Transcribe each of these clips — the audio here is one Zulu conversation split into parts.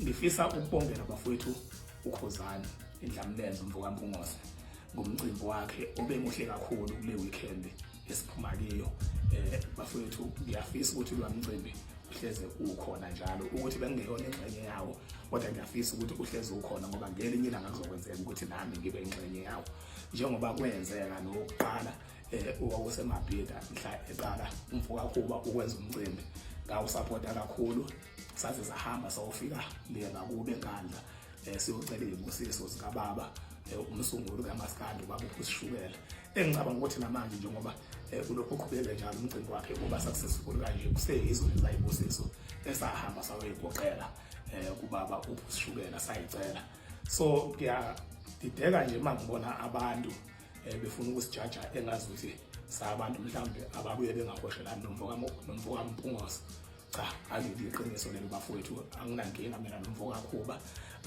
Ngifisa ukubongela bafowethu uKhuzani Indlamlenze umfokaMpungose ngomcimbi wakhe obemuhle kakhulu kule weekend esiphuma kiyo. Bafowethu, ngiyafisa ukuthi lo mcimbi uhleze ukhona njalo, ukuthi bengeyona ingxenye yawo, kodwa ngiyafisa ukuthi uhleze ukhona ngoba ngelinye ilanga kuzokwenzeka ukuthi nami ngibe ingxenye yawo, njengoba kwenzeka nokuqala owawuseMabhida mhla eqala umfokaKhuba ukwenza umcimbi. Ngawusapota kakhulu, saze sahamba sawufika le ngakube eNkandla, siyocela izibusiso zikababa, umsunguli kaMaskandi, ubaba uSishukela, engicabanga ukuthi namanje njengoba kulokhu uqhubeke njalo umcimbi wakhe uba successful kanje, kuseyizo lezayibusiso esahamba sayoyigoqela kubaba uSishukela, sayicela. So ngiyadideka nje uma ngibona abantu befuna ukusijaja engazi ukuthi sabantu mhlawumbe ababuye bengahoshelani nomfokaMpungose. Cha, alili iqiniso lelo bafowethu, anginankinga mina nomfokaKhuba,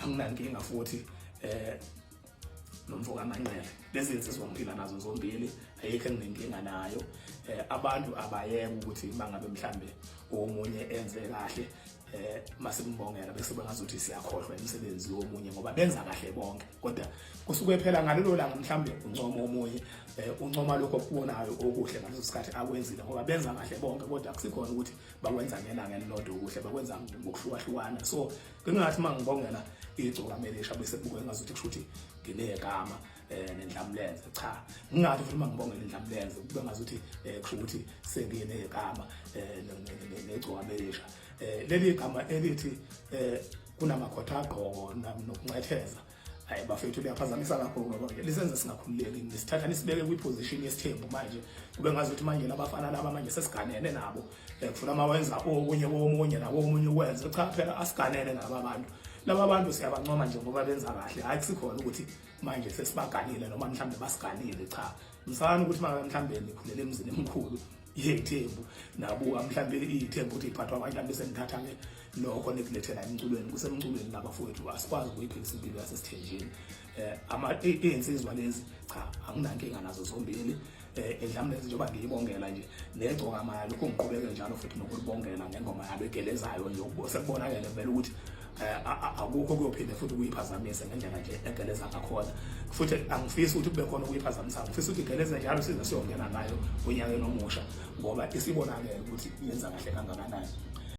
anginankinga futhi nomfokaManqele. Lezi nsizwa ngiphila nazo zombili, ayikho enginenkinga nayo. Abantu abayeke ukuthi mangabe mhlambe omunye enze kahle, masimbongela, bese bengazuthi siyakhohlwa imisebenzi yomunye, ngoba benza kahle bonke. Kodwa kusuke phela ngalelo langa mhlambe uncoma omunye, uncoma lokho okubonayo okuhle ngaleso sikhathi akwenzile, ngoba benza kahle bonke, kodwa akusikhona ukuthi bakwenza ngelanga elilodwa okuhle, bakwenza ngokuhlukahlukana. So ngingathi mangibongela Igcokama Elisha bese kubuka engazuthi kusho ukuthi nginegama nendlamlenze. Cha, ngingathi futhi mangibongela indlamlenze kube ngazuthi kusho ukuthi senginegama neGcokama Elisha. Leli gama elithi kunamakhotha agqoko nokuncetheza, hayi bafethu, liyaphazamisa kakhulu ngoba lisenza singakhululeki. Nisithatha nisibeke kwiposition yesithembu manje, kube ngazuthi manje labafana laba manje sesiganene nabo, kufuna uma wenza okunye komunye nabo omunye ukwenze. Cha phela, asiganene nalaba bantu. Laba bantu siyabancoma nje ngoba benza kahle, hayi kusikhona ukuthi manje sesibaganile noma mhlambe basiganile. Cha, msana ukuthi manje mhlambe nikhulele emzini emkhulu yethembu, nabuka mhlambe ithembu ukuthi iphathwa kanjani, bese nithatha-ke lokho nikulethela emculweni. Kusemculweni labafowethu, asikwazi ukuyiphikisa impilo yasesithenjini. Ama iy'nsizwa lezi, cha, anginankinga nazo zombili. Edlamlezi njengoba ngiyibongela nje, neGcokama lokhu ngiqhubeke njalo futhi nokulibongela ngengoma yalo egelezayo nje, sekubonakele vele ukuthi akukho kuyophinde futhi kuyiphazamise ngendlela nje egeleza ngakhona. Futhi angifisi ukuthi kube khona ukuyiphazamisa, ngifisa ukuthi igeleze njalo size siyongena ngayo onyakeni omusha, ngoba isibonakele ukuthi yenza kahle kangakanani.